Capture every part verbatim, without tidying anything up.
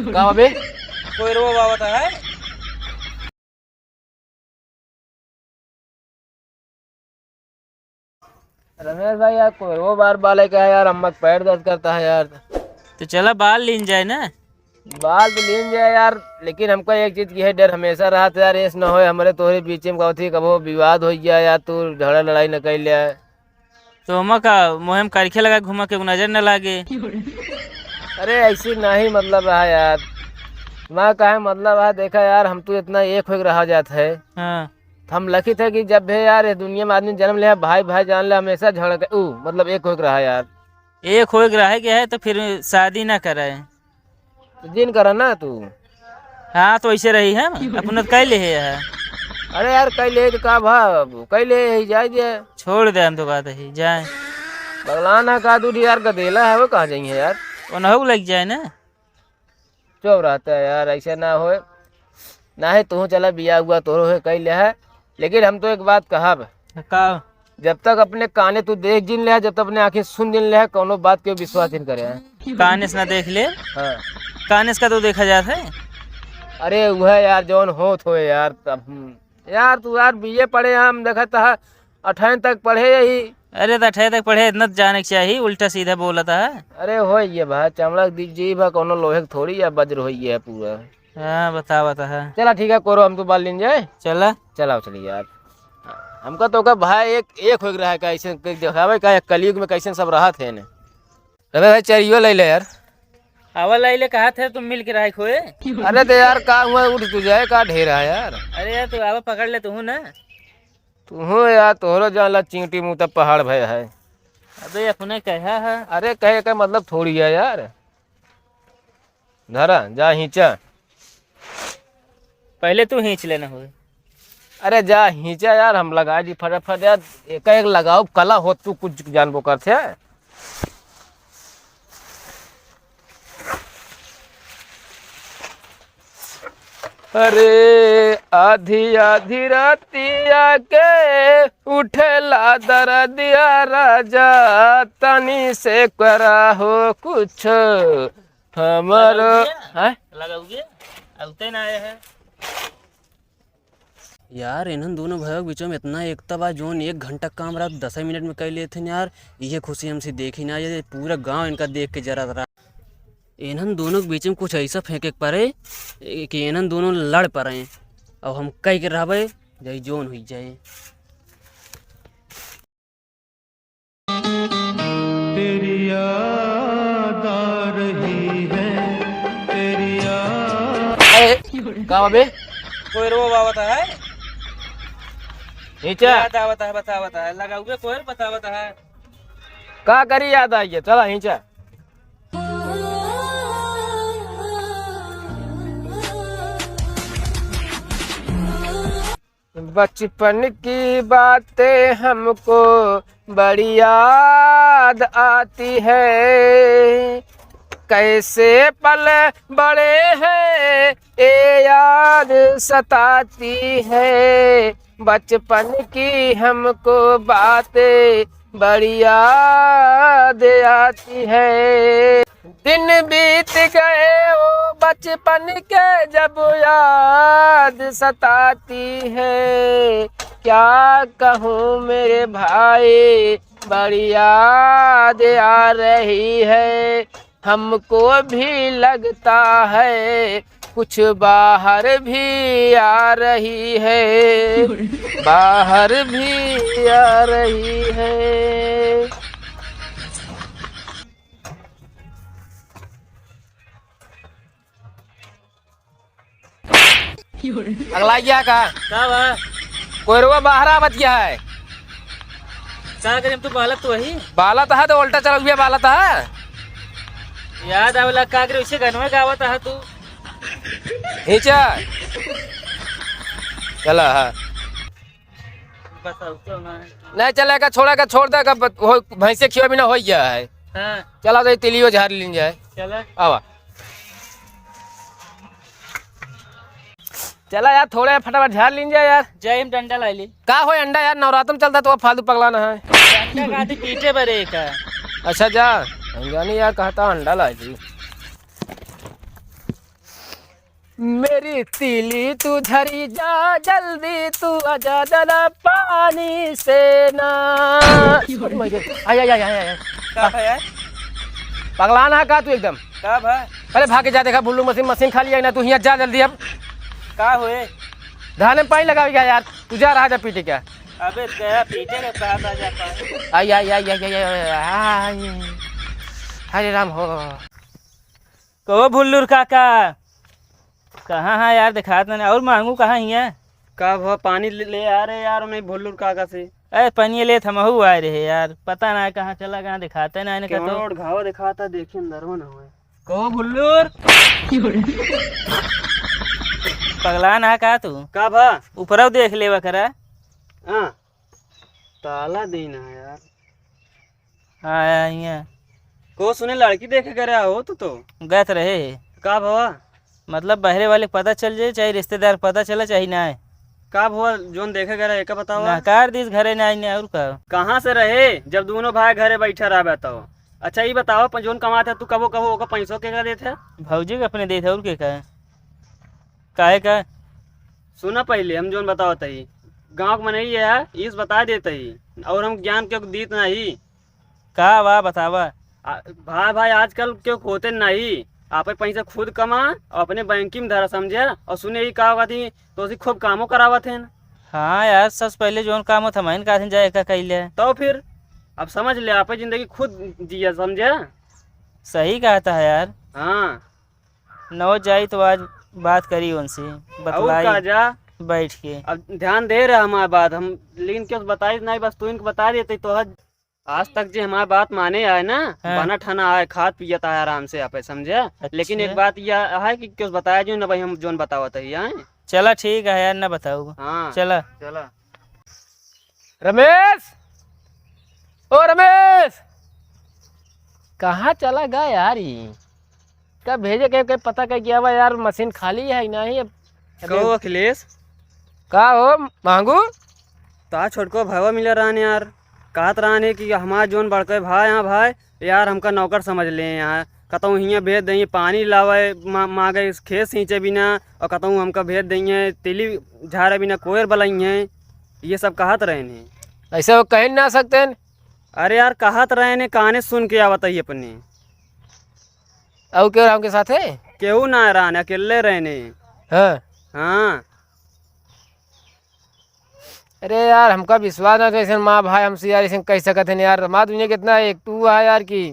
का बा बे? कोयरवा बावत है। रमेश भाई यार, कोयरवा बार बाले का है यार, अम्मा का पैर दर्द करता है यार। तो चला बाल लीन जाए ना। बाल तो लीन जाए यार, लेकिन हमका एक चीज की है डर हमेशा रहत है यार, ऐस ना होए हमरे तोहरे बीच में कहो थी कबो विवाद हो गया यार, तू झगड़ा लड़ाई न कर लिया। तो हमा का मुँह में करखे लगा घुमा के नजर न लागे। अरे ऐसी नहीं मतलब रहा यार, मैं कहे मतलब है, देखा यार, हम तू इतना एक हो रहा जात है। हाँ। तो हम लखित है कि जब भी यार ये दुनिया में आदमी जन्म ले, भाई भाई जान ले, हमेशा झगड़ा कर, ऊ, मतलब एक हो रहा यार। एक हो रहा है क्या है तो फिर शादी ना कराए। तो जिन करा ना तू। हाँ, तो ऐसे रही है, अपना तो कह ले है। अरे यार, कह ले तो का भा, कह ले ही जाए दे। छोड़ दे, हम तो कहते ही जाए। बगलाना का दूध यार, गदेला है, वो कहाँ जाएंगे यार? वो नहु लग जाए ना। चुप रहता है यार, ऐसे ना होए। ना है तू चला, बिया हुआ तोरो है, कह ले है। लेकिन हम तो एक बात कहब। का? जब तक अपने काने तू देख जिन ले, जब तक अपने आँखें सुन जिन ले, कौनो बात के विश्वास जिन करे। काने से ना देख ले। हाँ। काने से का तो देखा जात है? अरे वह यार, जौन होत होए यार, तब हम, यार तू यार बीए पढ़े, हम देखत है अठैन तक पढ़े यही। अरे तो अठैन तक पढ़े, इतना तो जाने के चाहिए, उल्टा सीधा बोलत है। अरे हो ये भाई, चमड़ा दी जी भा, कौनो लोहे के थोड़ी या वज्र होई है पूरा। हाँ, बता, बता है। चला ठीक है, कोरो हम तो बाल लीन जाए। चला। चला, चलिए यार। हमका तो का भाई एक, एक हो रहा है, कैसे देखावे का, कलयुग में कैसे सब रहत है ने। अबे भाई, चरियो ले ले यार। आवा ले ले, कहा थे तुम मिल के रहे खोए। अरे तो यार, का हुआ, उठ तू जाए, का ढेर है यार। अरे यार, तू आवा पकड़ ले तू ना। तू हो यार, तोहरो जान ला चिंटी मुँह तब पहाड़ भय है। अबे अपने कहा है। अरे कहे का मतलब थोड़ी है यार। धरा, जा हींचा। पहले तू हींच लेना होए। अरे जा हींचा यार, हम लगा दी फटाफट यार। एक, एक लगाओ कला हो, तू कुछ जानबो करथे। अरे आधी आधी रातिया के उठेला दरदिया राजा, तनी से करा हो कुछ। हमरो लगाउगे? हैं? लगाउगे? अउते ना आए हैं। यार, इन्हन दोनों भाइयों के बीच में इतना एकता बा, जौन एक घंटा काम रात दस मिनट में कर लेते हैं यार। ये खुशी हमसे देखी ना, ये पूरा गांव इनका देख के जरा रहा। इन्हन दोनों के बीच में कुछ ऐसा फेंके के पड़े कि इन्हन दोनों लड़ पड़े। अब हम कह के रहबे, जय जौन हुई जाए। तेरी याद आ रही है, तेरी याद। ए, का बा बे? कोयरवा बावत है। नीचे। याद आवत है, बतावत है। लगाउगे कोयर, बतावत है। का करी याद आई है? चला, नीचे। बचपन की बातें हमको बड़ी याद आती है, कैसे पल बड़े हैं ये याद सताती है। बचपन की हमको बातें बड़ी याद आती है। दिन बीत गए वो बचपन के, जब याद सताती है। क्या कहूँ मेरे भाई, बड़ी याद आ रही है। हमको भी लगता है कुछ बाहर भी आ रही है, बाहर भी आ रही है। अगला गया का? का बा? कोयरवा बाहर आवत गया है। का करे, हम तो बालत तो वही। बालत है तो उल्टा चला गया, बालत है। याद आवला का करे, उसे गनवा गावत है तू। नीचे। चला, हाँ। बस अब तो ना। नहीं चलेगा, छोड़ा का, छोड़ दे का, ब-, हो, भैंसे खिया बिना हो गया है। हाँ। चला तो ये तिलियो झाड़ लीन जाए। चला। आवा। चला यार, थोड़े फटाफट झाड़ लीन जाए यार। जाए हम डंडा ला ली। का हो अंडा यार, नवरात्र में चलता तो फालतू पगला ना है। डंडा का आदि पीटे बरे का। अच्छा जा, हम जानी यार कहता अंडा ला ली। मेरी तीली तू झरी जा, जल्दी तू आजा, जरा पानी से ना। आई, आई, आई, आई, आई। का है यार? पगला ना का तू एकदम? का भा? अरे भाग के जा, देखा भुल्लू मशीन, मशीन खाली है ना, तू हियाँ जा जल्दी अब। का होए? धान में पानी लगावे का यार, तू जा रहा जा पीटे का। अबे गया पीटे के कहा था जा पानी। आई, आई, आई। हरे राम हो। कहो भुल्लूर काका, कहाँ है यार, देखात नहीं। और मांगू कहाँ हिया? का भा, पानी ले, ले आ रहे यार, उन्हें भुल्लूर काका से। अरे पनिया लेत हमहू आए रहे यार, पता ना कहाँ चला गया, देखाते ना इनका तो। रोड घाव देखाता, देखे अंदरवा ना होए। कहो भुल्लूर। पगला ना का तू? का भा? ऊपरव देख लेवा करा। हाँ, ताला देना है यार। हाँ, आया हियाँ। को सुने लड़की देखे करे हो तू तो? गत रहे। का भवा? मतलब बहरे वाले के पता चल जाए, चाहे रिश्तेदार पता चला, चाहे ना। का भवा, जोन देखे करे, एका बतावा। नकार दिस घरे ना आईने, और का? कहाँ से रहे, जब दोनों भाई घरे बैठा रहबे तो? अच्छा, ई बतावा, प-, जोन कमात है तू, कबो कबो ओका पैसो के का देत है? भौजी के अपने देत है, और के का? काहे का? सुना पहिले, हम जोन बतावत हई, गाँव के मनई है, इस बता देत हई, और हम ज्ञान के दीत नहीं। का बा बतावा? आ, भाई, भाई, आजकल क्यों होते नहीं, आप पैसा खुद कमा और अपने बैंकिंग में धरा, समझे? और सुने, ई का बात ही, तो उसी खूब कामो करावत हैं। हाँ यार, सबसे पहिले जोन काम होत हमइन का जाए का कैले। तो फिर अब समझ ले, आप जिंदगी खुद जिया, समझे? सही कहता है यार। हाँ। नौ जाई तो आज बात करी उनसे, और बतलाई का जा? बैठ के। अब ध्यान दे रहा हमारे बात, हम लेकिन क्यों बताई नहीं, बस तू इनको बता देते तो आज, आज तक जे हमारे बात माने आए ना, हाँ। बना ठना आए, खात पियत आए आराम से, आप समझे। अच्छा। लेकिन एक बात यह है कि क्यों बताया जो ना भाई, हम जोन बतावत है, आए। चला ठीक है यार, ना बताऊ। हाँ। चला। चला। रमेश, ओ रमेश, कहाँ चला गा यार ई? का भेजे के, के पता कर गया बा यार, मशीन खाली है नहीं अब। अबे कहो अखिलेश। का हो मांगू? ता छोटको भाईवा मिले रहन यार, कहत रहन है कि हमार जोन बड़के भाई, हाँ भाई, यार हमका नौकर समझ ले यहाँ, कतहूँ हियाँ भेज दइए, पानी लावे मा-, मांगे, खेत सींचे बिना, और कतहूँ हमका भेज दइए, तिली झारे बिना कोयर बलइए, ये सब कहत रहन है। ऐसे वो कह ना सकते हैं। अरे यार, कहत रहन है, काने सुन के आवत है अपने। और क्यों रहा उनके साथ है? केहू ना रहन, अकेले रहन है। हाँ। हाँ। अरे यार, हमका विश्वास ना, तो ऐसे माँ भाई हमसे यार, ऐसे कह सकत हैं यार, माँ दुनिया कितना एक तू है यार की।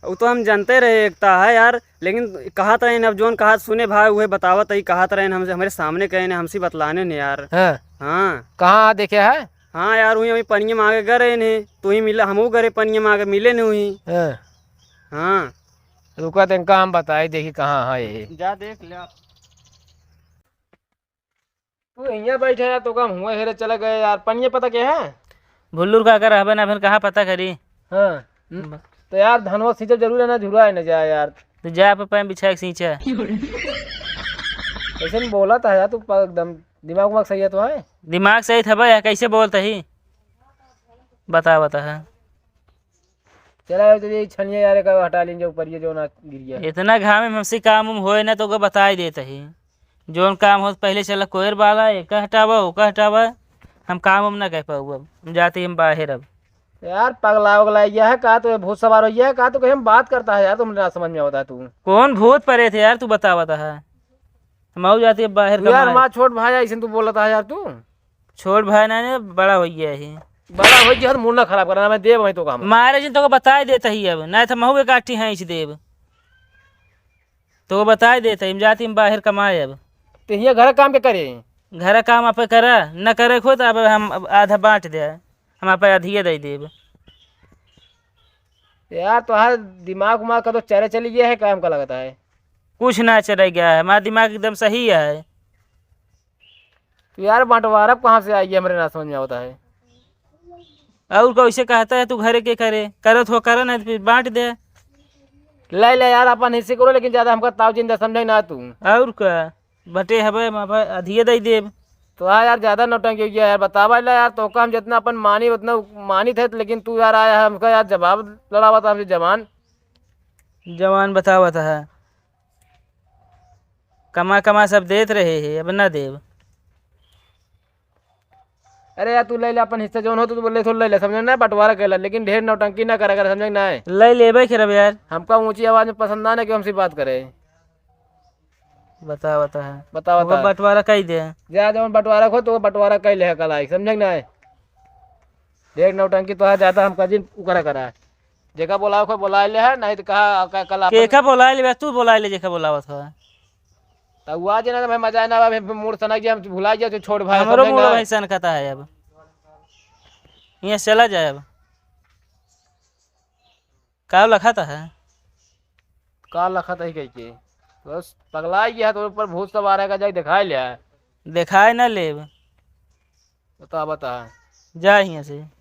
वो तो हम जानते रहे, एकता है यार, लेकिन कहत रहे, अब जोन कहत सुने भाई, उहे बतावत है, कहत रहे हमसे, हमारे सामने कहे ने, हमसे बतलाने ने यार। हाँ। हाँ। कहाँ देखे है? हाँ यार, वहीं, वहीं पनिया मांगे गए रहे ने, तो ही मिला, हमहू गए रहे पनिया मांगे, मिले ने वहीं। हाँ। हाँ। रुका, तो इनका हम बताई, देखी कहाँ है ये। जा देख ले आप। तू हियाँ बैठे है, तो का हम हुआ हेरे चला गए यार। पनिया पता के है? भुल्लूर काका रहबे ना, फिर कहाँ पता करी? हाँ। ब- तो यार, धनवा सींचब जरूर है ना, झुरा है ना जाए यार। तो जा पे पैम बिछा के सींचा। कैसे में बोला था यार तू, प-, एकदम दिमाग उमाग सही है तो है? दिमाग सही था भाई, कैसे बोलता ही? बता, बता है। चला यार, तो ये छनिया यार का हटा लीन जो ऊपर ये जो ना गिर गया। इतना घाम में हमसे काम उम होए ना तो ओके बताई देत ही। जोन काम होत पहले चला कोयर बाला, एक हटावा, ओका हटावा। हम काम उम ना कर पाऊ अब। हम जाते ही हम बाहर अब। यार पगला उगला गया है का? तो ये भूत सवार हो गया है का? तो कहीं हम बात करता है यार, तुम ना समझ में होता है तू। कौन भूत परे थे यार, तू बतावत है? हम आऊ जाते अब बाहर तू यार कमाए। हमारा छोट भाई है, ऐसे तू बोलता है यार तू। छोट भाई ना ने, बड़ा हो गया है। बड़ा हो गया है तो मूड ना खराब करना, मैं देव वहीं तो काम। मारे जिन तो को बताई देता ही अब, ना तो महू एक आठी हैं इस देव। तो को बताई देता ही, हम जाती हम बाहर कमाए अब। तो हियाँ घर काम के करे? घर काम आप करा, न करे खुद, अब हम अब आधा बांट दे, हम आप अधिये दे देब। यार तोहार दिमाग उमाग का तो चरे चली गया है, काम का लगता है। कुछ ना चले गया है, हमारा दिमाग एकदम सही है। तो यार बंटवारा कहाँ से आई है, हमरे ना समझ में आवता है। और कैसे कहता है तू घरे के करे, करत हो करा, नहीं तो फिर बांट दे। ले ले यार, अपन हिस्से करो, लेकिन ज्यादा हमका ताव जिंदा समझे ना तू। और का, बटे हबे हम अब अधिये दे देब। तो हाँ यार, ज्यादा नौटंकी हो गया यार, बतावा ला यार, तो का हम जितना अपन मानी उतना मानी थे, लेकिन तू यार आया है हमका यार जवाब लड़ावा था हमसे जवान। जवान बतावा था। कमा कमा सब देत रहे हैं, अब ना देब। अरे यार, तू ले ले अपन हिस्सा, जौन हो तो तू बोले, थोड़ा ले ले, समझे ना, बंटवारा कैला, लेकिन ढेर नौटंकी ना करा कर, समझे ना है? ले लेबे करब यार। हमका ऊंची आवाज में पसंद ना है कि हमसे बात करे। बता, बता है। बता, वो बता। बंटवारा कई दे। जा, जौन बंटवारा को, तो वो बंटवारा कई ले है कलाई, समझे ना है? ढेर नौटंकी तो है ज्यादा, हमका जिन उकरा करा। जेका बोलावे को बोला ले है, नहीं तो कहा, का-, कल अपन केका बोला ले बे, तू बोला ले जेका बोलावत हो। तब वो आ जाना, तो मैं मजा ना आवे, फिर मूड सनक जाए, हम भुला जाए, तो छोड़ भाई, हमरो समझे मूड ना? भाई सनकता है अब। यहाँ चला जाए अब। का लखत है? का लखत है कह के? बस पगला गया है, तो ऊपर भूत सवार है, का जाके दिखाए लिया है। दिखाए ना लेब। बता, बता। जा यहाँ से।